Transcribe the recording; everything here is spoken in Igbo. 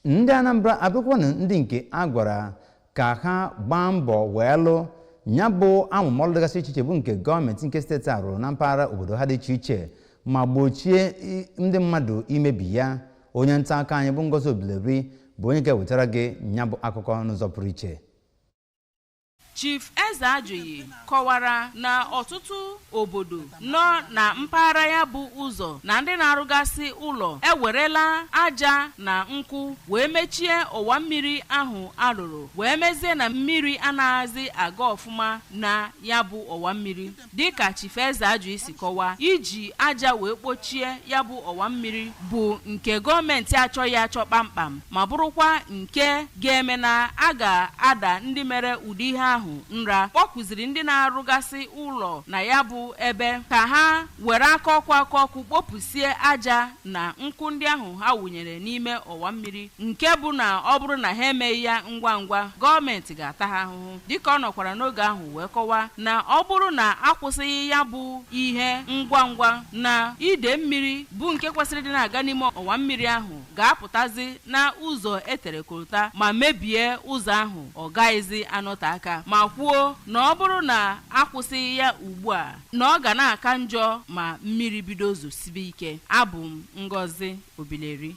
Ndị Anambra abụrụkwanụ ndị nke a gwara ka ha gbaa mbọ wee lụ ya bụ amụma ọrụ dịgasị iche iche bụ nke gọọmenti nke steeti a rụrụ na mpaghara obodo ha dị iche iche ma gbochie ndị mmadụ imebi ya. Onye nta akụkọ anyị bụ Ngozi Obileri bụ onye ga-ewetara gị ya bụ akụkọ n'ụzọ pụrụ iche. Chief Ezeajughi kọwara na ọtụtụ obodo nọ na mpaghara ya bụ ụzọ na ndị na-arụgasị ụlọ ewerela aja na nkụ wee mechie ọwa mmiri ahụ arụrụ, wee mezie na mmiri anaghịzi aga ọfụma na ya bụ ọwa mmiri. Dịka Chief Ezeajughi si kọwaa, iji aja wee kpochie ya bụ ọwa mmiri bụ nke gọọmenti achọghị achọ kpamkpam, ma bụrụkwa nke ga-eme na a ga-ada ndị mere ụdị ihe ahụ nra. Kpọkụziri ndị na-arụgasị ụlọ na ya bụ ebe ka ha were aka ọkụ aka ọkụ kpopụsie aja na nkụ ndị ahụ ha wụnyere n'ime ọwa mmiri, nke bụ na ọ bụrụ na ha emeghị ya ngwa ngwa, gọọmenti ga-ata ha ahụhụ. Dịka ọ nọkwara n'oge ahụ wee kọwaa na ọ bụrụ na akwụsịghị ya bụ ihe ngwa ngwa, na ide mmiri bụ nke kwesịrị ịdị na-aga n'ime ọwa mmiri ahụ ga-apụtazi na ụzọ etere kolta ma mebie ụzọ ahụ, ọ gaghịzi anọte aka, ma kwuo na ọ bụrụ na akwụsịghị ya ugbu a, na ọ ga na-aka njọ ma mmiri bido zosibe ike. Abụ m Ngozi Obileri.